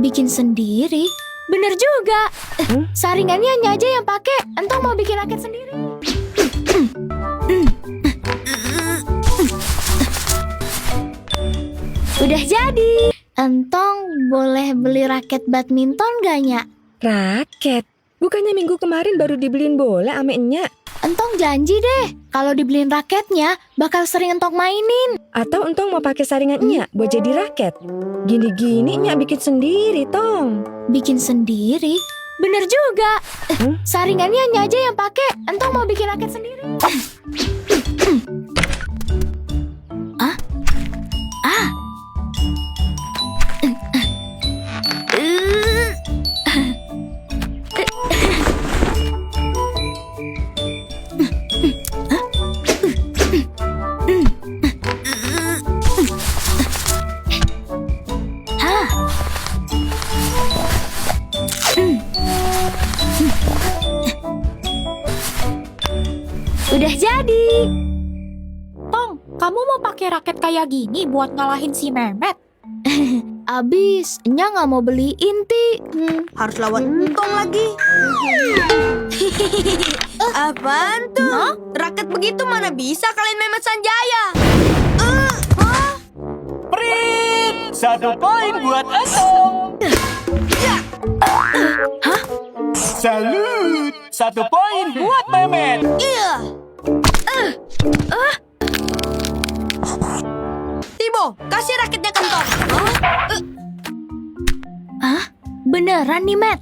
Bikin sendiri? Bener juga. Saringannya Nya aja yang pakai. Entong mau bikin raket sendiri. Udah jadi. Entong boleh beli raket badminton gak, Nya? Raket? Bukannya minggu kemarin baru dibeliin bola ame Nya? Entong janji deh, kalau dibeliin raketnya, bakal sering Entong mainin. Atau Entong mau pakai saringan Nya buat jadi raket? Gini-gini Nya bikin sendiri, Tong. Bikin sendiri? Bener juga. Saringannya Nya aja yang pakai. Entong mau bikin raket sendiri. Ah? Ah? Udah jadi. Tong, kamu mau pakai raket kayak gini buat ngalahin si Memet? Abis, Nya nggak mau beliin, Ti. Harus lawan Entong lagi. Apaan tuh? Raket begitu mana bisa kalian Mehmet Sanjaya? Prit! 1 poin buat Entong. Salut! 1 poin buat Memet. Iya. Tibo, kasih raketnya ke Entong. Beneran nih, Matt?